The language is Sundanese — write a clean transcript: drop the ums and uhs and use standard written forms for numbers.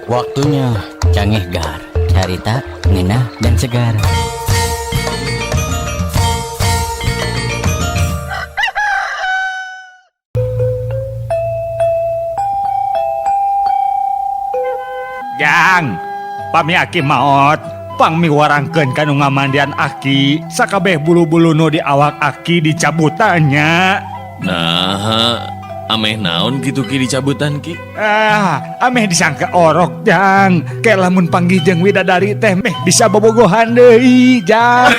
Waktunya Cangehgar, carita, ngenah, dan segar. Jang, pami aki maot, pang miwarangkeun ka nu ngamandian aki, sakabeh bulu-bulu nu di awak aki dicabutannya. Nah, ameh naon gitu ki dicabutan ki? Ah, ameh disangka orok, Jang. Kayak lamun panggih jeung widadari teh meh bisa bobogohan deui, Jang.